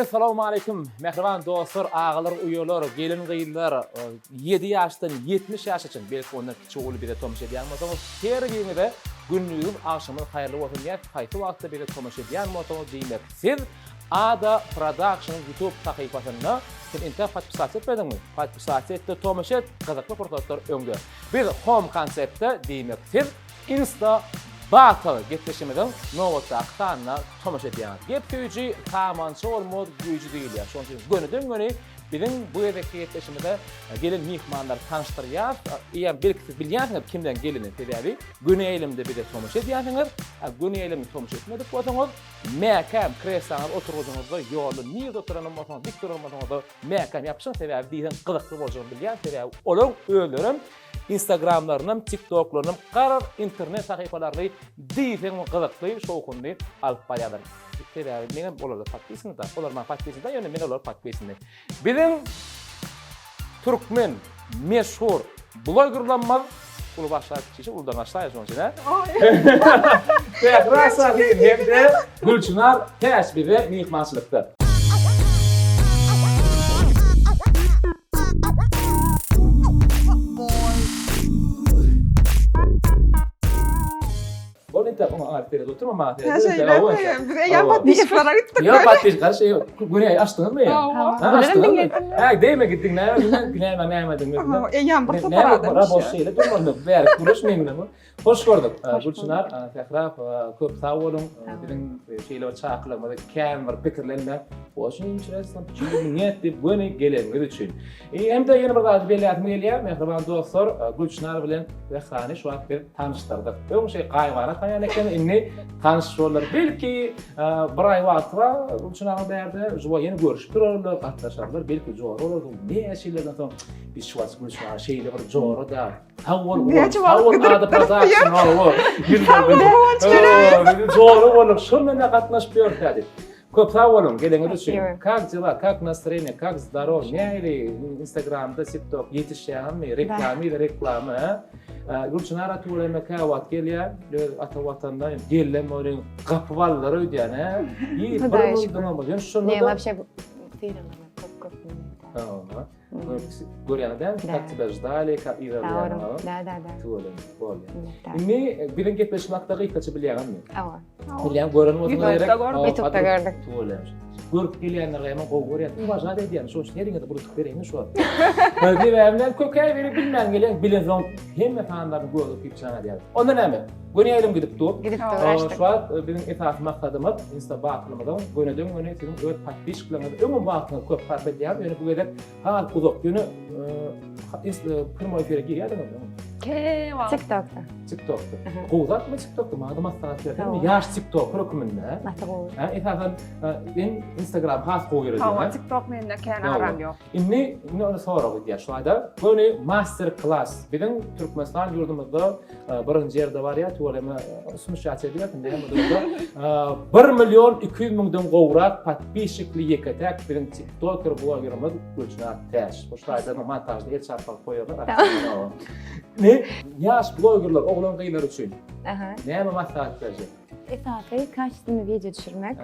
Essalawmaleýkim, mähriban dostlar, agalar, uýalar, gelin-gyzlar, ýedi ýaşdan 70 ýaşa çenli, belki ondan kiçi uly bize tomaşa edýän bolsaňyz, her biriňize gündiziň, agşamyň haýyrly bolsun diýýäs. Haýsy wagtda bize tomaşa edýän bolsaňyz, diýmek siz Ada Production YouTube sahypasynda sen entäk podpisasiýa etmediňmi? Podpisasiýa et-de tomaşa et, gyzykly pursatlar öňde. Biz Home konseptde, diýmek siz Insta Battle gepleşigimiziň nobatdaky sanyna tomaşa edýäňiz. Gep süýji, samança bolmaz güýji diýilýär. Şonuň üçin gönüden-göni biziň bu gezekki gepleşigimize gelen myhmanlary tanyşdyrýas. Eýýäm belki siz bilýänsiňiz kimden geleni, sebäbi göni ýaýlymda bize tomaşa edýänsiňiz. A göni ýaýlymda tomaşa etmedik bolsaňyz, mäkäm kresloňyz oturgyjyňyzda ýolda nirde oturanam bolsaňyz, dik duran bolsaňyz-da mäkäm ýapyşyň, sebäbi diýseň gyzykly boljagyny bilýän, sebäbi olaryň özlerem Instagramlarynam, TikToklarynam, garaz internet sahypalaryny diýseň gyzykly, şowhunly alyp barýarlar. Sebäbi meňem olarda podpisanyda, olar maňa podpisanyda, ýöne men olara podpisany. Biziň türkmen meşhur blogerlarymyz uly başlap kiçi uludan başlaýar şonuň üçin, hä? Sähra Şahin hem-de Gülçynar Täç bize myhmançylykda. Bol entäk oňa aýryp berip oturma maňa seret. Biz eýýäm podpisçiklara gitdik. Ýok podpisçik garşy güne açdyňyzmy? Ha açdyňyzmy? Ha deýme gitdiň näme näme näme diňme. Eýýäm bir topar adam. Näme boş şeýle durmaly. Bäri gürleş meň bilen. Hoş gördük. Gülçynar, Sähra, köp sag boluň. Biziň şeýle bir çakylygymyzy kän bir pikirlenme. Hoş interesno, почему нет diýip göni geleniňiz üçin. Hem-de ýene bir zady belläsim gelýär, mähriban dostlar, Gülçynar bilen Sährany şu wagt biz tanyşdyrdyk. Öň şeý gaýybana tanýan eken, indi tanyş boldular. Belki bir aý wagty bar Gülçynaryň bärde, juwa ýene görüşip durarlar, gatnaşarlar, belki jora bolar. Näçe ýyllardan soň biz şu wagt Gülçynara şeýle bir jora-da Sag bol, Näçe sag wagt bol, gidirip Ada durupdy Production, hawa. Sag bol, Guwanç Gelen. Jora bolup, şol mende gatnaşyp ýörkä diýip. Köp sag boluň, geleniňiz üçin. Как дела, как настроение, как здоровье, nähili Instagramda, TikTok ýetişýäňmi, reklama ile reklama, hä? Gülçynar Atuguleme käwagt gelýär, öz ata watanyna, gellen bolýan, gapyp aldylar öýdýän, hä? Bir mundan, ýöne şonda-da. Ne, вообще, sylaglaryňa köp köp minnetdar. Hawa. Görýäňiz däl, как тебя ждали, как yzarlaýan. Da, da, da. Tüweleme, bolýar. Indi e, biziň gepleşik hakda gysgaça bilýäňizmi? Hawa. Bilýän gören bolsaňyz gerek. YouTube'da gördük. Tüweleme. Görüp gelýänler hem gowy görýän. Uwažat edýän. Şoň üçin heriňize bir utuk bereýin şu wagt. Sebäbi men kökäý beri bilmän gelýän, bilensoň hemme sanlaryny gördük diýip jaň edýär. Onda näme? Göni ýaýlym gidip dur. Gidip dur, açdyk. Şu wagt e, biziň esasy maksadymyz Insta batylymyzyň gönüden göni siziň öz podpisçikleriňiz öňem wagtyňyzy köp sarp edýär. Ýöne bu gezek has uzak. Ýöne e, primoý efire girýärdiňiz öň. Ke TikTokda. TikTokda. Gowy zatmy TikTokda? Maňa maslahat berseňmi? Ýaş TikToker hökmünde. Gaty gowy. Ha, esasan e, men Instagram has gowy ýöredýän. Hawa, TikTok mende kän aram ýok. Indi indi ony sorag edýär şu aýda. Göni master klass biziň Türkmenistan ýurdumyzda e, birinji ýerde barýar. Tüweleme e, smuşýaç edýär. Näme bolsa 1 million 200 müňden gowrak podpisçikli ýeke-täk biziň TikToker blogerimiz Gülçynar Täç. Bu şu aýda montažda el çarpyp goýarlar. Ne ýaş blogerler oglan gyzlar üçin. Aha. Näme maslahat berjek? Esasy kaçestvenny wideo düşürmek,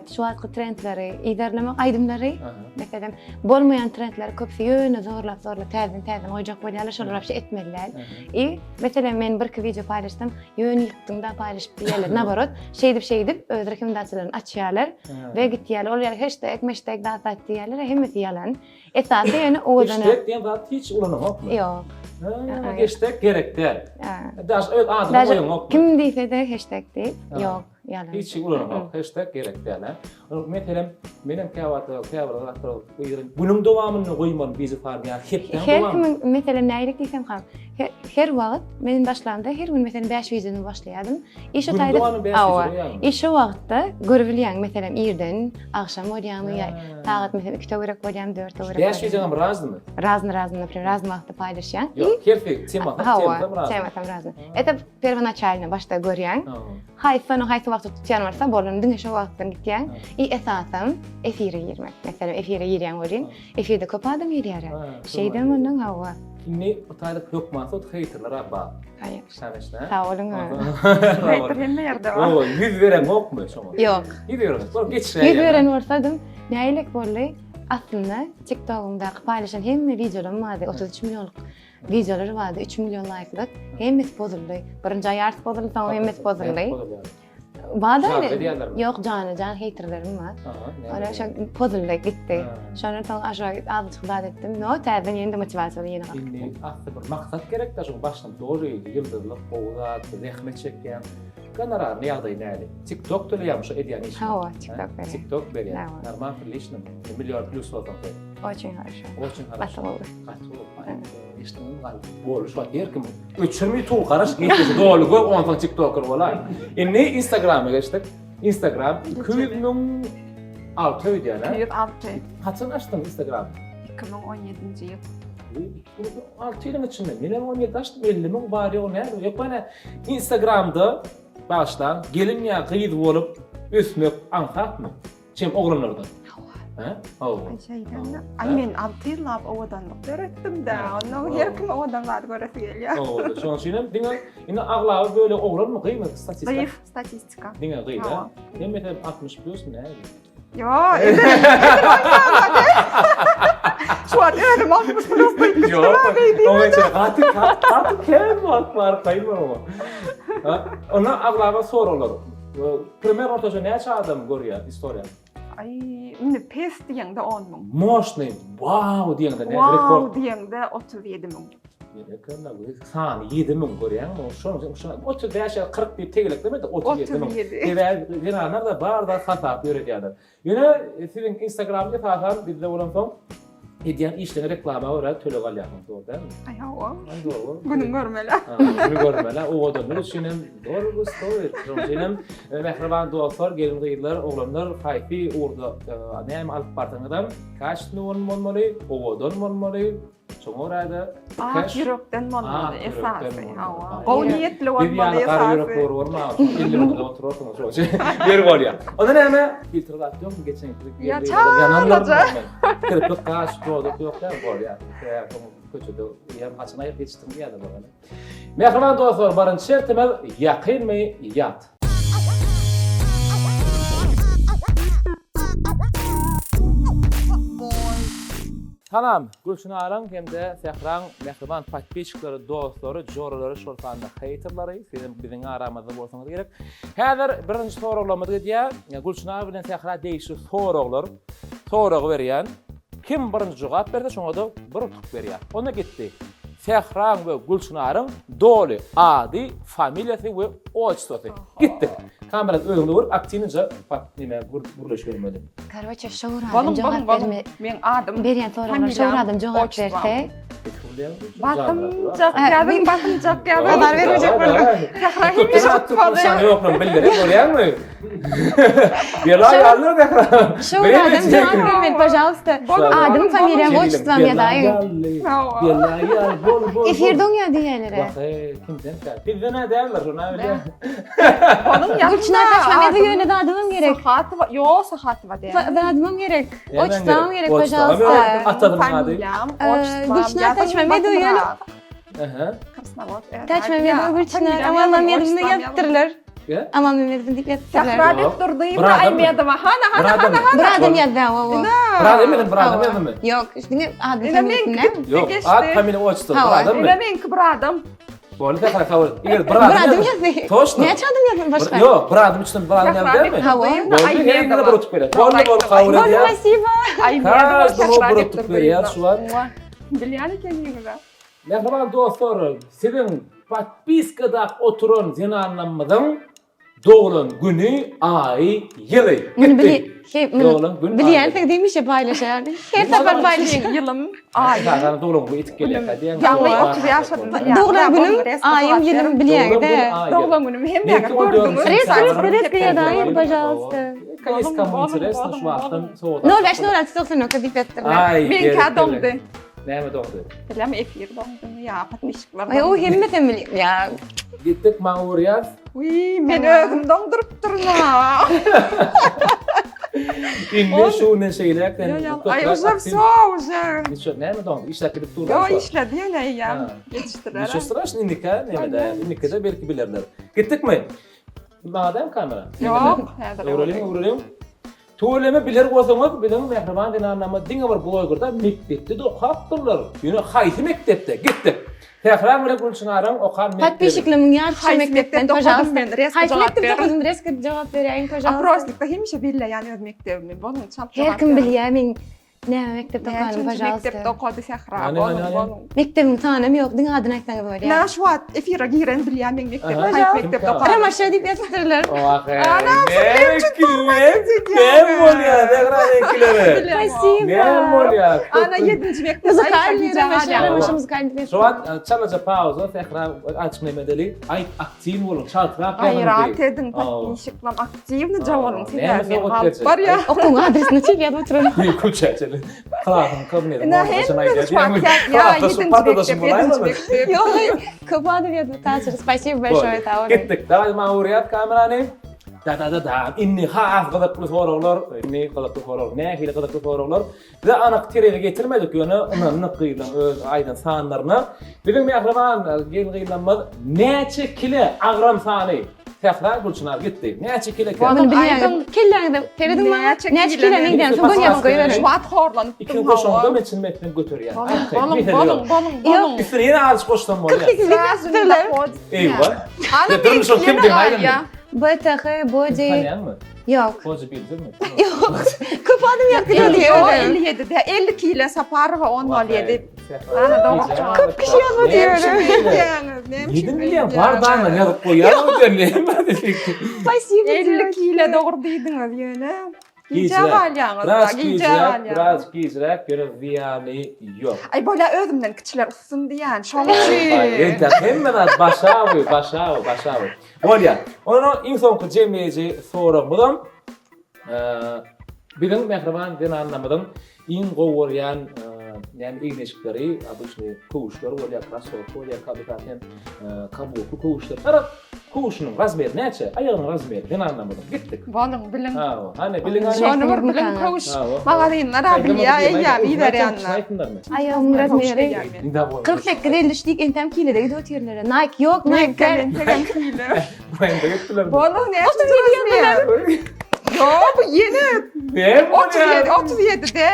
şu wagtky trendleri yzarlamak, aýdymlary, meselem, bolmaýan trendleri köpüsi ýöne zorlap zorlap täzeden täzeden goýjak bolýarlar, şolary wapşe etmeli däl. I meselem men birki wideo paýlaşsam, ýöne ýykdyňda paýlaşyp diýýärler. Naborot, şeýdip şeýdip öz rekomendasiýalaryny açýarlar we gitýärler. Ol ýaly heşteg, meşteg zat zat diýýärler, hemmesi ýalan. Esasy ýöne owadan. Heşteg diýen zat hiç ulanaňokmy? Ýok. Heşteg gerek däl. Daş öz adyňy goýaňokmy? Kim diýse-de heşteg diýip, ýok, ýalan. Hiç ulanaňok, heşteg gerek däl. Meselem, menem käwagt käbir zatlar goýaryn. Günüň dowamynda goýmaly bizi farm ýa hepdäň dowamynda. Her kimiň meselem nähili diýsem ha, her wagt men başlamda her gün meselem 5 wideony başlaýardym. I şo taýda I şo wagtda görübilýäň meselem irden, agşam bolýarmy ýa Sagat meselem 2 töwerek bolýarmy, 4 töwerek. 5 wideoňam raznymy? Razny, razny, naprimер, razny wagtda paýlaşýaň. Ýok, hersi tema, tema razny. Tema tam razny. Это первоначально başda görýäň. Haýsy sonu haýsy wagtda tutýan bolsa, bolany diňe şo wagtdan gitýäň. I esasam efire girmek. Meselem, efire girýäň welin, efirde köp adam girýär. Şeýdem ondan hawa. Indi bu taýda hökman sot heýterler bar. Şaneşne. Sag boluň. Heýter hemme ýerde bar. Ýüz bereňokmy şoňa? Ýok. Ýüz bereňok. Bol geçiräýýär. Ýüz beren bolsadym. Nägilek boldy? Aslynda TikTok-ymdaky paýlaşan hemme wideolarym bardy. 33 millionlyk wideolar bardy, 3 million laýklyk. Hemmesi bozuldy. Birinji aý ýarysy bozuldy, soň hemmesi bozuldy. Bardy Jany edýärlermi? Ýok, jany, jan heýterlerim bar. Aha, Ora şo pozuldy, gitdi. Şondan soň aşa azajyk zat etdim. No, täzeden ýene-de motiwasiýaly ýene galkdym. Indi asly bir maksat gerek-de şoň başdan doly ýyldyzlyk, gowy zat, zähmet çekýäň. Gonoraryny ýagdaýy näli? TikTok töleýärmi şo edýän işiňe? Hawa, TikTok berýär. TikTok berýär. Hawa. Normal priliçno. Million plus bolsaň sen. Oçin horoşo. Oçin horoşo. Gaty gowy. Gaty gowy. Eşitdiňmi galy? Boldy şu wagt her kim öçürme YouTube garaş gitmesi doly gör onsoň TikToker bolaý. Indi Instagrama geçdik. Instagram 200 müň alty öýdýän ha? 206. Haçan açdyň Instagram? 2017-nji ýyl. 6 ýylyň içinde men hem 17 açdym 50 müň bar ýok näme ýok bana Instagramda başlaň gelin ýa gyz bolup ösmek aňsatmy? Çem oglanlardan. Hawa. Hä? Hawa. Ay şeýdende. Ay men 6 ýyllap owadanlyk döretdim-de. Onda her kim owadan zat göresi gelýär. Hawa. Şonuň üçin hem diňe indi aglaba bölegi oglanmy gyzmy statistika? Gyz statistika. Diňe gyz, ha? Men meselem 60 plus näme? Ýo, Şu an özüm 60 plus diýip Ýok. Oňa içine gaty gaty kän wagt bar gaýyn oňa. Ha? Onda aglaba soraglar. Primer ortaça näçe adam görýär istoriýany? Aý, indi pes diýeňde 10 müň. Moşny, wow diýeňde näçe rekord? Wow diýeňde 37 müň. Berekella, sany 7 müň görýäňmi? Şonuň üçin şo 35 ýa 40 diýip tegeleklemedi 37 müň. Sebäbi zenanlar da bar zat hasap ýöredýärler. Ýöne siziň Instagramda esasan bizde bolansoň edýän işleriňe reklama görä töleg alýarsyňyz, dogry dälmi? Aý hawa. Aý dogry. Günüň görmeli. Günü görmeli. Owadanlyk üçin hem dogry stoýit. Şonuň üçin hem e, mähriban dostlar, gelin-gyzlar, oglanlar haýsy ugurda e, näme alyp barsaňyzam, kaçny bolmaly, owadan bolmaly, Şoňa görä-de Ak ýürekden bolmaly esasy. Hawa. Gowy niýetli bolmaly esasy. Biz ýaly gara ýürekli bolmaly. 50 müňde oturarsyňyz şoň üçin. Ýeri bolýar. Onda näme? Filtr zat ýokmy geçen Ýa çalaja. Kirpik gaş dodak ýok däl bolýar. Köçede ýa haçan aýyp geçdim ýa-da bolany. Mähriban dostlar, birinji şertimiz ýakynmy ýat. Salam, Gülçynaryň hem-de Sähraň mähriban podpisçikleri, dostlary, joralary, şol sanda heýterleri, siz hem biziň aramyzda bolsaňyz gerek. Häzir birinji soraglarymyz gidýär. Gülçynar bilen Sähra degişli soraglar. Soragy berýän. Kim birinji jogap berse, şoňa-da bir utuk berýär. Onda gitdi. Sähraň we Gülçynaryň doly ady, familiýasy we otçestwosy. Gitdik. Kamerada özüňde görüp aktiwnyja pat neme gürleşibermeli. Karoçe şowur adam jogap berme. Meň adym. Berýän soraglara şowur adam jogap berse. Basymjak ýazyň, basymjak ýazyň. Azar bermejek boldum. Sähra hemişe tutmady. Ýoklam bildirip bolýarmy? Bela ýalyr Sähra. Şowur adam jogap bermeli, pažalsta. Adym, familiýam, otçestwam ýazaýyň. Bela ýaly bol bol. Efir doňýar diýýälere. Wah, kimden? Bizden-ä däldir, şony bilýän. Onuň ýakynda Gülçynar Taşmamedowa ýöne zadymam gerek. Sahatowa, ýo Sahatowa däl. Zadymam gerek. Oçtwam gerek, pažalsta. Atadyň ady. Gülçynar Taşmamedowa ýöne. Aha. Taşmamedowa Gülçynar Aman Mamedowna ýazypdyrlar. Aman Mamedowna diýip ýazypdyrlar. Sähra Bekdurdyýewna Aýmedowa. Hana, hana, hana, hana. Bir adam ýazdy, hawa. Bir adam ýazdy, bir adam ýazdymy? Ýok, diňe ady familiýasy. Ýok, at familiýa oçtwo, bir adammy? Ine meňki bir adam. Boldy Sähra kabul. Eger bir adam. Bir adam ýazdy. Toşno. Näçe adam ýazdy başga? Ýok, bir adam üçin bir adam ýazdy dälmi? Hawa. Boldy, her birine bir utuk berýär. Boldy, boldy, kabul edýär. Boldy, spasibo. Aý, bir utuk berýär şu wagt. Bilýän ekeniňiz. Mähriban dostlar, siziň podpiskada oturan zenanlarymyzyň Doglan güni, aýy, ýyly. Muny bili, he, muny bilýänsiň diýmişe paýlaşaýan. Her sapar paýlaşýan. Ýylym, aýym. Esasan doglan güni ýetip gelýär diýen. Ýaňy 30 ýaşadym. Doglan günüm, aýym, ýylym bilýäňde. Doglan günüm hemmäňiz gördüňiz. Resko, resko, resko ýazaýyň, pažalsta. Kому интересно şu wagtdan sowgat. 05 06 99 diýip ýatdyrlar. Meňkä doňdy. Näme doňdy? Bilem efir doňdymy ýa podpisçikler. Aý o hemmesem bilýän. Ýa. Gitdik maňa urýas. Wiý, men özüm doňdurypdyryn-a. Indi şu günden şeýläk sen. Aý uje wsё uje. Niçe näme doňdy? Işläp gidip dur. Ýo işledi ýöne eýýäm geçdiler. Niçe straşny indika näme-de, indikide belki bilerler. Gitdikmi? Maňa dämi kamera? Ýok, häzir. Öwreliň, öwreliň. Tüweleme biler bolsaňyz biziň mähriban zenanlarymyz diňe bir blogerda mekdepde-de okapdyrlar. Ýöne haýsy mekdepde? Gitdik. Sähra bilen Gülçynaryň okan mekdebi. Podpisçiklerimin ýarysy Haýsy mekdepden mekdepde okadym pažalsta. men? Resko Haýsy jogap mekdepde beriň. okadym resko jogap beräýiň pažalsta. Oprosnikda hemişe belleýän öz mekdebimi. Boluň çalt jogap Her kim beriň. bilýär meň näme mekdepde okanym Näçinji pažalsta. mekdepde okady Sähra? Hany, Boluň, hany, hany. boluň. Mekdebiň sanam ýok diňe adyny aýtsaňyz bolýar. Na şu wagt efire giren bilýän meň mekdebim. Aha. Haýsy mekdepde Kimkä? okadym? Ramaşa diýip ýazypdyrlar. Ana, Näme bolýar Sähra enkilere? Spasibo. Näme bolýar? Ana 7-nji mekdep. Muzykalnyý Ramaşa, Ramaşa muzykalnyý Şu wagt e, çalaja pauza Sähra açyk näme edeli? Aýt aktiw boluň, çaltrak ýazyň. Gaýrat ediň, podpisçiklam aktiwnyja boluň. Sebäbi men galyp barýan. Okuň adresini çek ýazyp oturan. Köçä çenli. Klasyň kabineti. Ine hemme şu wagt ýa 7-nji mekdep, 7-nji mekdep. Ýok, köp adam ýazyp otyr. Spasibo большое, sag boluň. Gitdik. Daway maňa urýas kamerany. Da da da da. Indi has gyzykly soraglar, indi gyzykly sorag. Nähili gyzykly soraglar? Bize anyk terezi getirmedik, ýöne ynandyk gyzlaryň öz aýdan sanlaryna. Biziň mähriban gelin-gyzlarymyz näçe kile agram sany? Sähra Gülçynar gitdi. Näçe kile eken? Muny bilýäňiz. Kelläňize serediň maňa. Näçe kile meňzeýän? Soň göni ýazyp goýberiň. Şu wagt horlanyp Ikini goşaňda men çyn etdim göterýän. Boluň, boluň, boluň, boluň. Üstüne ýene azajyk goşsam bolýar. 48 diýipdirler. Eýwa. Durmuş ol kim diýip aýdym. BTH, Body. Tanýaňmy? Ýok. Body bildirmi? Ýok. Köp adam ýok diýdi. 57 de 50 kile Saparowa 10.07. Ana dogry jogap. Köp kişi ýazdy diýýär. Ýedin bilýän bar dana ýazyp goýýar Spasibo. 50 kile dogry diýdiňiz ýöne. Gijä galýaňyz. Biraz Gijä gijräk, galýaňyz. biraz gijräk, ýöne zyýany ýok. Aý bolýa özümden kiçiler ussun diýýän, şoň üçin. Entek hemme zat başawy, başawy, başawy. Bolýar. Onda iň soňky jemleýji soragymyzam biziň mähriban zenanlarymyzyň iň gowy görýän näme egin-eşikleri, obyçny köwüşler bolýar, krossowka bolýar, kabukak hem kablukly köwüşler. Garaz, köwüşiniň razmeri näçe? Aýagynyň razmeri zenanlarymyzyň. Gitdik. Boluň, biliň. Hawa, hany biliň hany. Şony bir biliň köwüş magazinler-ä bilýär, eýýäm iberýänler. Aýagynyň razmeri 48 53 diýip entäm kilede gidip otyrlar. Nike ýok, Nike däl. Entegem kile. Brende gitdiler. Boluň näçe razmer? Ýok, bu ýene Näme 37, 37 de,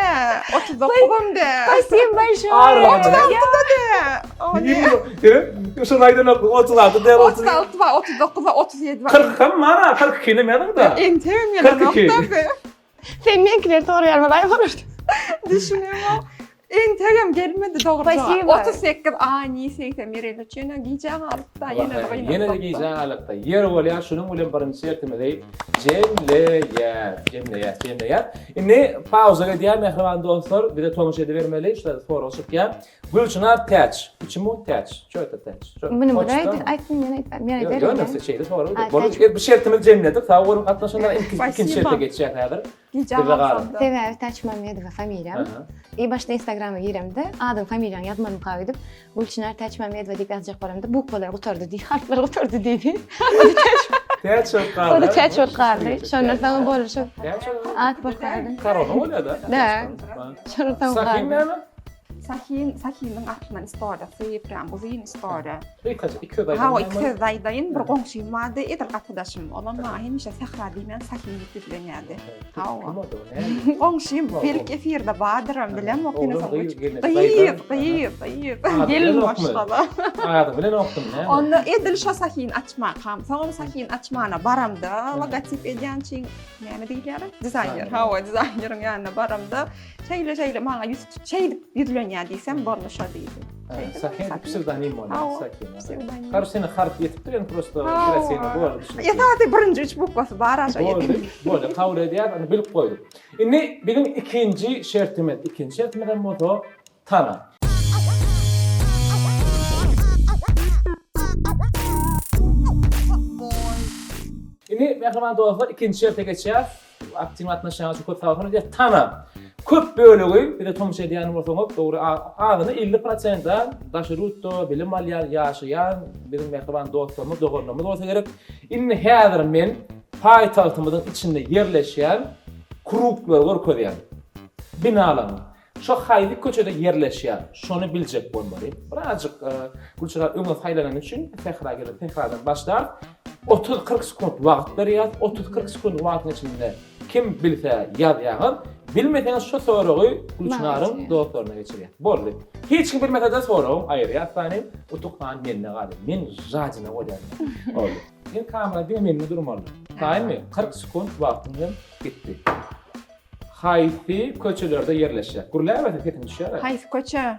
39 de. Spasibo большое. 36 de. O ne? Şunu aýdan 36 de, 36 var, 39 var, 37 var. 40 hem bar, 42 ne ýazyň-da. Entegem ýene 42. nokta. Sen meňkileri soraýarma, aý bolardy. Düşünemok. Entegem gelmedi dogry. Spasibo. 38 ani 81 53 ýene gijä galypda ýene bir gynansak. Ýene-de gijä galypda. Ýer bolýar, şunuň bilen birinji şertimizi jemleýär, jemleýär, jemleýär. Indi pauza edýär mähriban dostlar, bize tomaşa edibermeli, şu taýda sorag çykýar. Gülçynar Täç, почему Täç? Ço это Täç? Muny bir aýt, aýtsyn men aýtman, men aýdaryn. Ýok, ýok, şeýle sorag. Bolup, bu şertimizi jemledik. Sag boluň gatnaşanlar. Ikinji şerte geçýär häzir. Gijä galsam-da. Sebäbi Täç Mämmedowa familiýam. I başda Instagrama giremde, adyň familiýaňy ýazmalymyka öýdüp, Gülçynar Täç Mämmedowa diýip ýazjak bolamda, bukwalar gutardy diýdi, harplar gutardy diýdi. Täç bolup galdy. O-da Täç bolup galdy. Şondan soň boldy şo. Täç At bolup galdy. Korona bolýar-da. Dä. Şondan soň galdy. Sahin näme? Sahin, Sahiniň aslynda istoriýasy prýam uzyn istoriýa. Gysgaça iki söz aýdaýyn. Hawa, iki söz aýdaýyn. Bir goňşym bardy, edil gapydaşym. Olam maňa hemişe Sähra diýmän Sahin diýip ýüzlenýärdi. Hawa. Goňşym belki efirde bardyram, bilemok ýene soň. Gyz, gyz, gyz. Gelin maşgala. Ady bilenokdym näme? Onda edil şo Sahin açmakam. Soňam Sahin açmana baramda logotip edýänçiň näme diýilýär? Dizaýner. Hawa, dizaýneriň ýanyna baramda Şeýle şeýle maňa ýüz tut şeýdip ýüzlenýär diýsem boldy şo diýdi. Sakin psevdonim bolýar Sakin. Psevdonim. Karoç seni harp ýetipdir ýöne prosto krasini boldy düşünip. Esasy birinji üç bukwasy bar aşa ýetip. Boldy boldy kabul edýär ony bilip goýduk. Indi biziň ikinji şertimiz ikinji şertimiz hem bolsa tana. Indi mähriban dostlar ikinji şerte geçýäs. Aktiw gatnaşýanyňyz üçin köp sag boluň. Diýýär, Tana. Köp bölegi bize tomaşa edýän bolsaňyz, dogry, azyny 50 prosenta daşary ýurtda bilim alýan, ýaşaýan biziň mähriban dostlarymyz, doganlarymyz bolsa gerek. Indi häzir men paýtagtymyzyň içinde ýerleşýän kruglary görkezýän. Binalaryň. Şo haýsy köçede ýerleşýär, şony biljek bolmaly. Birazjyk Gülçyra öňe saýlanany üçin Sähra gelip, Sähradan başlarys. Otuz-kyrk sekunt wagt berýäris. Otuz-kyrk sekunt wagtyň içinde. Kim bilse ýazýaňyz, bilmeseňiz şu soragy Gülçynaryň dostlaryna geçirýäs. Boldy. Hiç kim bilmese-de soragyň aýyrýas sany, utuk sany mende galýar. Men žadina bolýan. Boldy. Sen kamera diňe mende durmaly. Taýynmy? 40 sekunt wagtyň hem gitdi. Haýsy köçelerde ýerleşýär? Gürläberse sesiň düşýär. Haýsy köçe?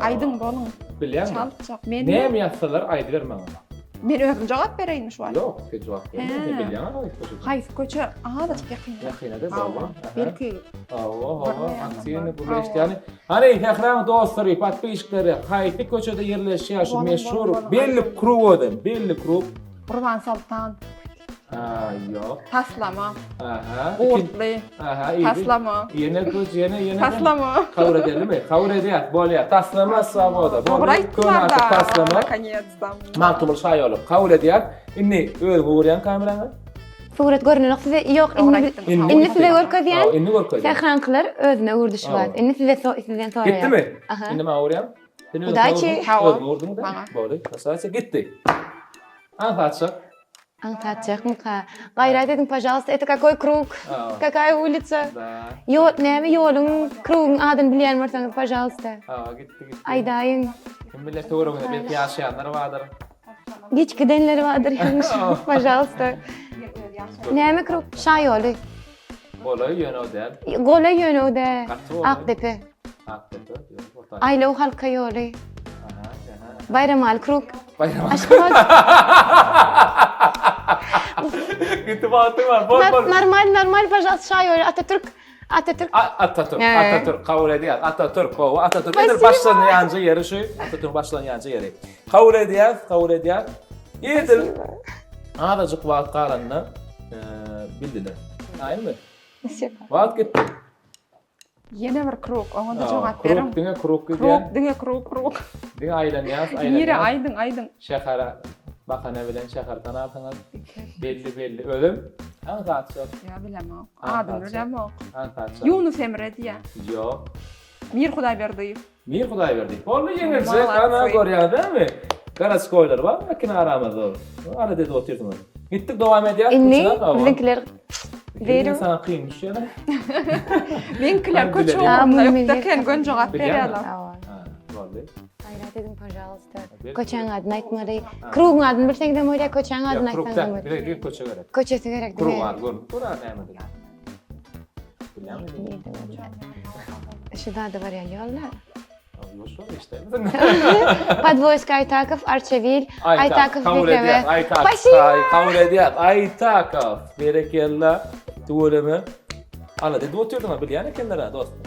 Aýdyň boluň. Bilýäňmi? Çaltjak. Men Näme ýazsalar aýdyber maňa. Men özüm jogap bereýinmi şu wagt? Ýok, sen jogap berme. Sen bilýäň haýsy köçe. Haýsy köçe? Azajyk ýakynda. Ýakynda boldy. Belki. Hawa, hawa, aktiwny gürleşýän. Hany, Sähraň dostlary, podpisçikleri, haýsy köçede ýerleşýär şu meşhur belli krug özem, belli krug. Gurban Soltan. Ha, ýok. Taslama. Aha. Gurtly. Aha, Taslama. Ýene köç, ýene, ýene. Taslama. Kabul edelimi? Kabul edýär, bolýar. Taslama swoboda. Dogry aýtdylar da. Taslama. Nakoniec-to. Magtymguly şaýoly. Kabul edýär. Indi özüňi görýäň kameraňa. Surat görünenok size. Ýok, Dogry indi aýtdyň. indi size görkezýän. Indi görkezýän. Sähraňkylar özüne öwürdi şu wagt. Indi size sizden soraýar. Gitdimi? Aha. Indi maňa öwürýäň. Sen özüň Udaçi. Özüň öwürdiň-de. Maňa. Boldy. Krasawça gitdi. Aňsatjak. Aňsatjakmyka? Gaýrat ediň, pažalsta, это какой kruг? Какая улица? Da. Ýo, näme ýoluň, krugyň adyny bilýän bolsaňyz, pažalsta. Ha, gitdi, gitdi. Aýdaýyň. Kim biler töwereginde belki ýaşaýanlar bardyr. Geç gidenleri bardyr ýalňyş. Pažalsta. Näme krug? Şaýoly. Golaý ýöne o däl. Golaý ýöne o däl. Gaty golaý. Akdepe. Akdepe, ýok, orta. Aýlaw halka ýoly. Aha, aha. Baýramaly krug. Baýramaly. Aşgabat. Gitti wagtyň bar. Bol bol. Normal, normal, pažalsta, şaýoly Atatürk. Atatürk. Atatürk, Atatürk kabul edýär. Atatürk, gowy. Atatürk edil başlanýanjy ýeri şu. Atatürk başlanýanjy ýeri. Kabul edýär, kabul edýär. Edil azajyk wagt galanda bildiler. Aýmy? Wagt gitdi. Ýene bir krug, oňa da jogap beriň. Krug diňe krug gidýär. Krug diňe krug, krug. Diňe aýlanýas, aýlanýas. Nire aýdyň, aýdyň. Şähere bakana bilen şäher tanarsyňyz. Belli belli. Özüm aňsatjak. Ýa bilemok. Adyny bilemok. Aňsatjak. Ýunus Emre diýýär. Ýok. Mir Hudaýberdiýew. Mir Hudaýberdiýew. Boldy ýeňiljek. Ana görýäňiz dälmi? Garaçkoýlar bar makina aramyzda. Arada edip otyrsyňyz. Gitdik dowam edýäs. Indi biziňkiler Zero. Sana kyn düşýär. Meňkiler köçe ugrunda ýokda eken gön jogap berýärler. Boldy. Gaýrat ediň pažalsta. Köçäň adyny aýtmaly. Krugyň adyny bilseňizem bolýar, köçäň adyny aýtsaňyzam bolýar. Bize diňe köçe gerek. Köçesi gerek. Krugyň ady görünip dur, nämedir. Şu zada barýan ýolda. Podwoýsk Aýtakow, Arçabil, Aýtakow Kabul edýär, Aýtakow. Kabul edýär, Aýtakow. Berekella, tüweleme. Ala dedi otyrdyň, bilýän ekenler ha dostum.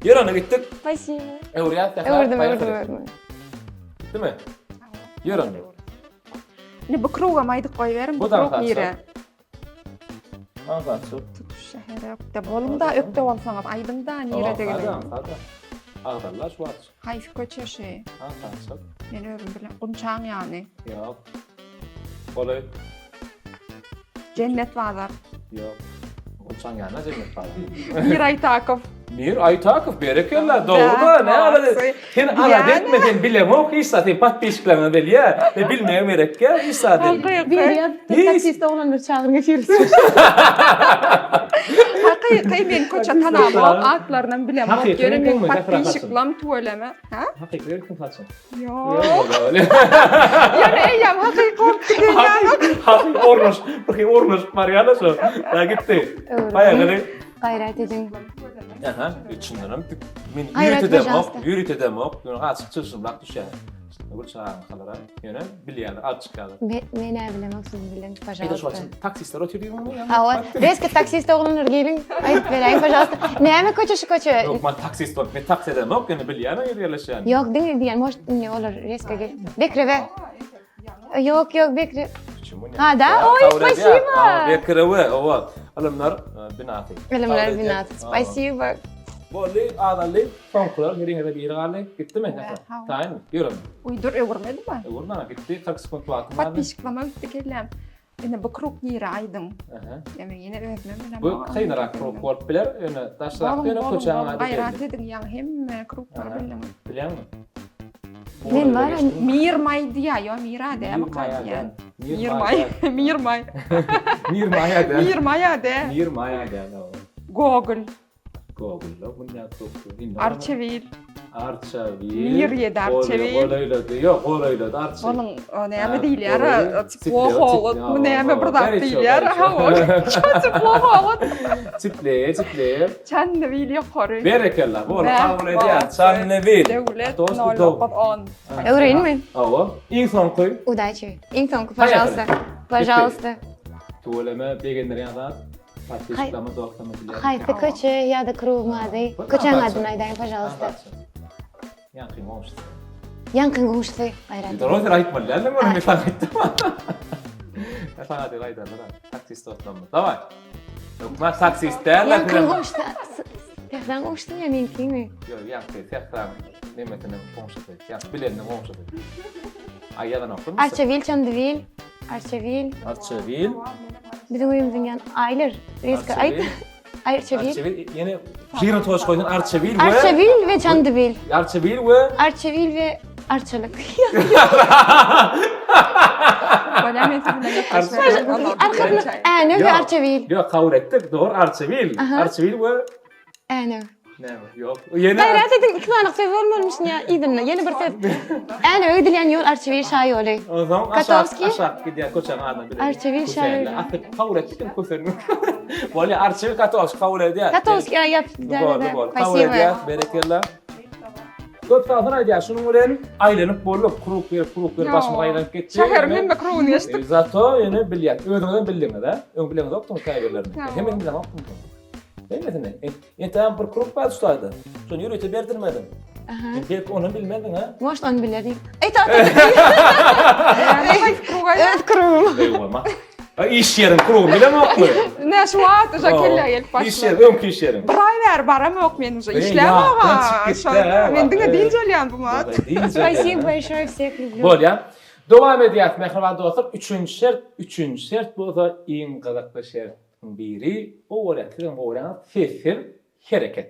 Ýör onda gitdik. Spasibo. Öwürýäs, Öwürdim, öwürdim, öwürdim. Gitdimi? Ýör onda. Indi bu krugam aýdyp goýberiň, bu krug nire? Aňsatjyk. Tutuş şähere ökde boluň-da, ökde bolsaňyz aýdyň-da niredigini. Aňsat, Agzallar şu wagt. Haýsy köçe şu? Aňsatjyk. Men özüm bilen Gunçaň ýany. Ýok. Golaý. Jennet bazar. Ýok. Gunçaň ýanyna Jennet bazar. Mir Aýtakow. Mir Aýtakow berekella dogry-da ne alada sen alada etme sen bileňok hiç zat sen podpisçikleriňe bilýä we bilmegiň gerekýä hiç zat Biri ýazypdyr taksist oglanlary çagyryň efir üçin. Hakyky men köçe tanamok atlarynam bilemok ýöne meň podpisçiklam tüweleme. Ha? Hakyky kim saçyň? Ýok. Ýöne eýýäm hakyky bolup gidýän. Hakyky ornaş, bir ornaşyp barýar-da şo. Da gitdi. Baýagyny. Gaýrat ediň. Aha, çyndanam men ýörite edemok, ýörite edemok. Ýöne açyk çylşyrymlap düşýär. Bir çagaňkalara ýöne bilýärler, alyp çykýarlar. Men men-ä bilemok, siz biliň, pažalsta. Taksistler otyr diýdiňmi? Hawa, reski taksist oglanlar geliň, aýdyp beräýiň, pažalsta. Näme köçe şu köçe? Ýok, men taksist bolup, men taksi edemok, ýöne bilýän o ýerde ýerleşýän. Ýok, diňe diýen, может, indi olar reska gel. Bekrebe. Ýok, ýok, Bekre. Ha, da? Oý, spasibo. Bekrebe, owa. Ylymlar binasy. Ylymlar binasy, spasibo. Boldy, azaldy. Soňkular heriňize biri galdy. Gitdimi? Taýynmy? Ýörün. Uý, dur, öwürmedimi? Öwürme, gitdi. 40 sekunt wagtyň bar. Podpisçiklama gitdi kelläm. Ine bu krug nire aýdyň. Aha. Ýa men ýene özümem bilemok. Bu kynrak krug bolup biler. Ýöne daşrakda ýöne köçäň ady. Gaýrat ediň ýaňy hemme kruglary bildiňiz. Bilýäňmi? Men bar. Mirmaý diýýär, ýo Mira dämi diýýär. Mirmaý. Mirmaý. Mirmaýa däl. Mirmaýa däl. Mirmaýa däl. Gogol. Gogol-da bu näme Gogol? Arçabil. Arçabil. Mir ýedi Arçabil. Golaýlady. Ýok, golaýlady Arçabil. Onuň näme diýilýär? Teploholod mu näme bir zat diýilýär. Hawa. Teploholod. Çiple, çiple. Çandybil ýokary. Berekella. Bol, kabul edýän. Çandybil. Döwlet 0910. Öwreýinmi? Hawa. Iň soňky. Udaçi. Iň soňky, pažalsta. Pažalsta. Tüweleme begendirýän zat. Podpiskalama dostlama diýýär. Haýsy köçe ýa-da krugyň ady? Köçäň adyny aýdaýyň, pažalsta. Ýaňkyň goňşusy. Ýaňkyň goňşusy, gaýrat. Dogry sen aýtmaly däldiň ony, men saňa aýtdym. Men saňa diýip aýdarlar. Taksist dostlarymyz. Daway. Hökman taksist däl. Ýaňkyň goňşusy. Sähraň goňşusy ýa meňkiňmi? Ýok, ýaňky Sähraň nemesiniň goňşusy. Ýaňky bileniniň goňşusy. Aý ýazanokdymy? Arçabil, Çandybil. Arçabil. Arçabil. Biziň öýümiziň ýan Aýler. Riska aýt. Arçabil. Arçabil ýene Jirin toş goýsun Arçabil we Arçabil we Çandybil. Arçabil we Arçabil we Arçalyk. Arkasyny Änew we Arçabil. Ýok, kabul etdik. Dogry Arçabil. Arçabil we Änew. Näme? Ýok. Ýene Gaýrat ediň, iki sany söz bolmalymyşyn ýa yzynda. Ýene bir söz. Änewe gidilýän ýol Arçabil şaýoly. Onsoň aşak Katowskiý. aşak gidýän köçäň adyny bilelim. Arçabil şaýoly. Asyl kabul etdik indi kösenmek. Bolýar, Arçabil Katowskiý kabul edýär. Katowskiý, ýa, ýap. Boldy, boldy. Kabul edýär. Berekella. Köp sag bolsun aýdýar. Şunuň bilen aýlanyp bolduk. Krug berip, krug berip başymyz aýlanyp gitdi. Şäheriň hemme krugyny geçdik. Zato ýene bilýär. Özüňizem bildiňiz, hä? Öň bileňizokdyňyz käbirlerini. Hemmesini bileňokdyňyz. Hemmesini. Entägem bir krug bar şu taýda. Şony ýörite berdirmedim. Aha. Belki ony bilmezdiň, ha? Может, ony bilerdim. Eý, ta, ta, Öz krugum. Eýwa, Iş ýeriň krugyny bilemokmy? Ne şu wagt uje kellä gelip başlady. Iş ýeri, öňki iş ýeriň. Bir aý bäri baramok men uje işlämok. Men diňe dynç alýan bu wagt. Спасибо большое, всех люблю. Bolýar. Dowam edýäris mähriban dostlar. Üçünji şert, üçünji şert bolsa iň gyzykly şert. Biri gowy görýän, sizem gowy görýäňiz, sessiz hereket.